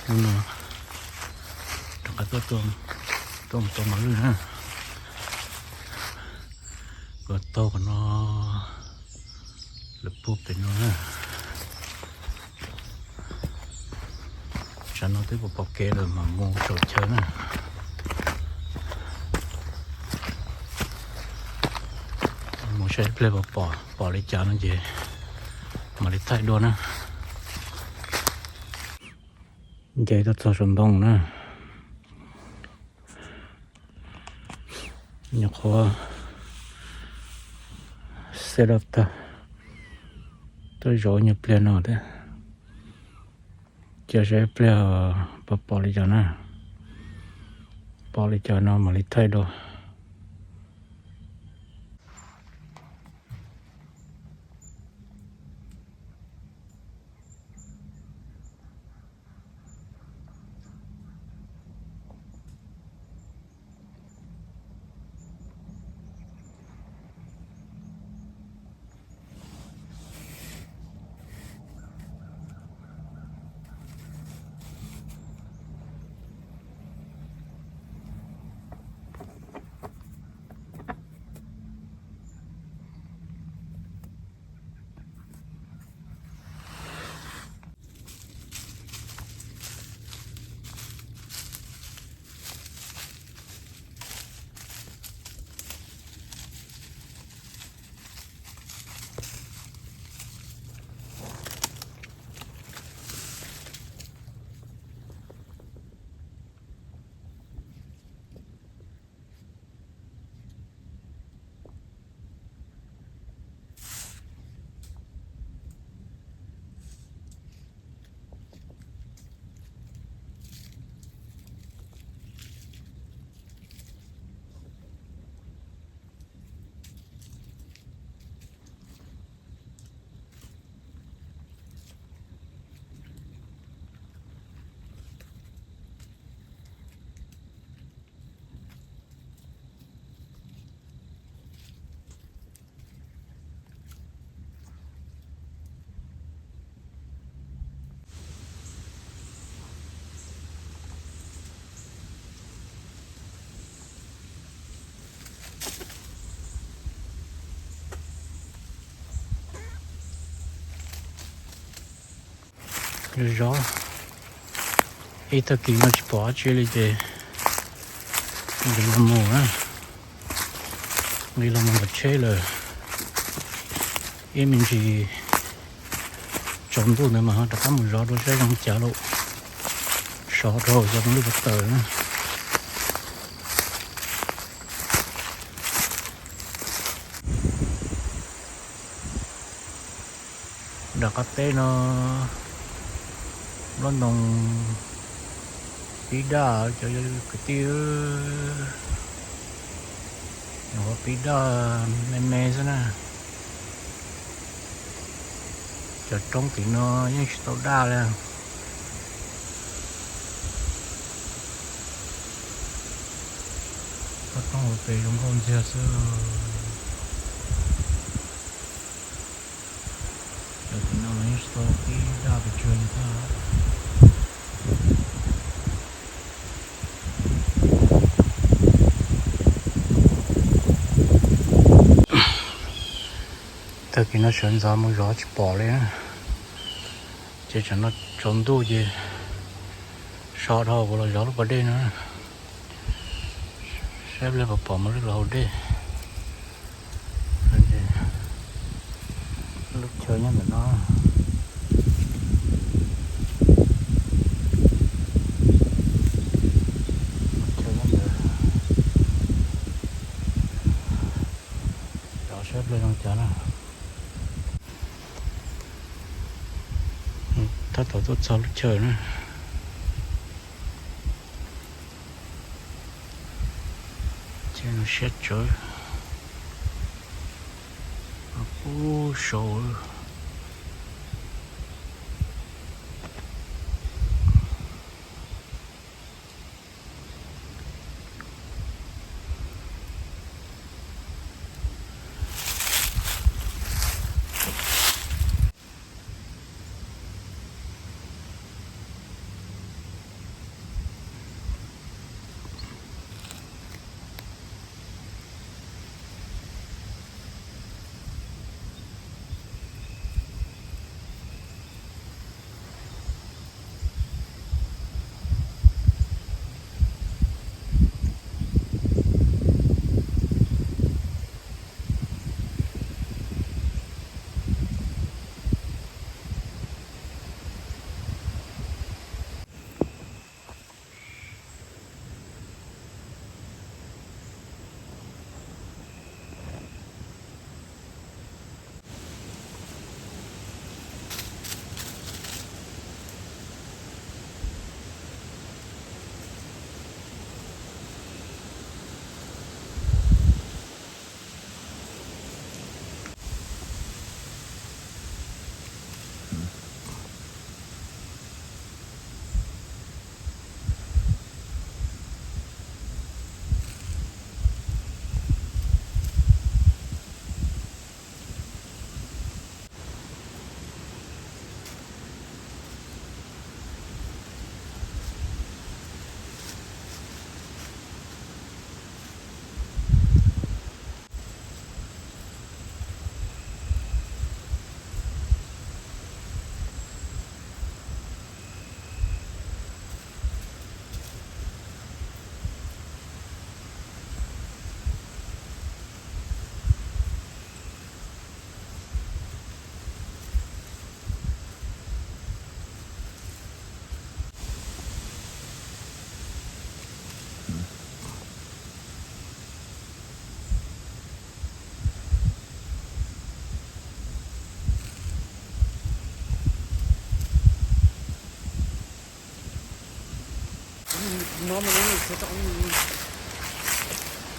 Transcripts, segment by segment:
Hnub no rov qab tuaj, tuaj mus tua mos lwj na. Kuv taug qhov no lawm puag pem no na. Tsam no twb pom pom kev lawm mam mus saum chaw na. Mus saib ib pliag pom, pom li cas no ces mam li thaij dua na. Nce tuaj txog saum ntoo na. Nyuam qhuav set up tag, tuaj zov nyuag pliag no thiab. Cia saib pliag pom pom li cas na. Pom li cas no mam li thaij dua. Zov ib tag kis no tsis pom dab tsi li ces nqis los mus na, nqis los mus nkaum tsheb lawm. Ib me ntsis tsaus ntuj ntawd mas ho rov qab mus zov dua saib zoo cas lauj. Sov dhau cov lub ko taw na. Nram qab teb no nplob ntoo pib daj cov kwv tij, nyuam qhuav pib daj me me xwb na. Cov roob tim no yeej tsis tau daj li. Toj roob hauv pes zoo nkauj ntxiag xwb. Cov tim no los yeej tsis tau pib daj pes tsawg li thiab. Tag kis no sawv ntxov mus zov tsis pom li na. Ces tsam no tsaus ntuj ces so dhau kuv los zov lub pas dej no. Saib pliag puas pom mos lwj los haus dej. Lub chaw nyob ntawm no. Lub chaw nyob ntawm, zov saib pliag zoo cas na. Tab tom tuaj txog lub chaw na. Ces siab tsawv, kub sau.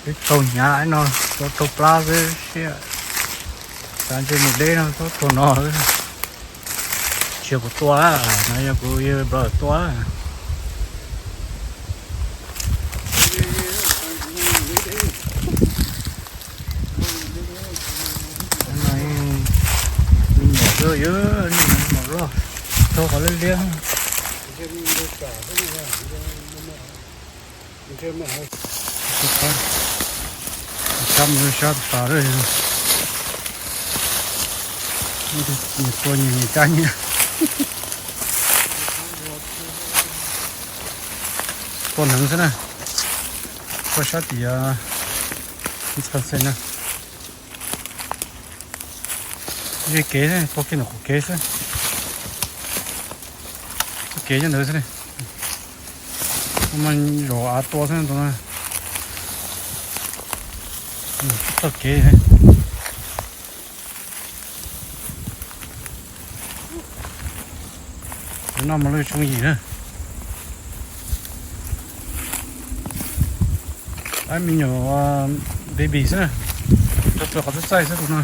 Twb tsaug hnyav no, tsuas raug plab xwb siab. Xav ntshe mus deb no txhob tuag no. Tsis yog kuv tua, no yog kuv brother tua. Me nyuam xwb, yog me nyuam loj, tau qhov liab liab. Sab mus sab tas lawm. Nyias tua nyias, nyias cab nyias. Tua hneev xwb na. Tua sab tim ntxhab xees na. Ze kev, tua kiag ntawm qhov kev xwb. Txoj kev nyob ntawd xwb. Mas zov av tua xwb tus no. Txoj kev. Noj mos lwj tshooj yim na. Ab, me nyuam baby xwb na. Tsuas qhov txaij txaij xwb tus no.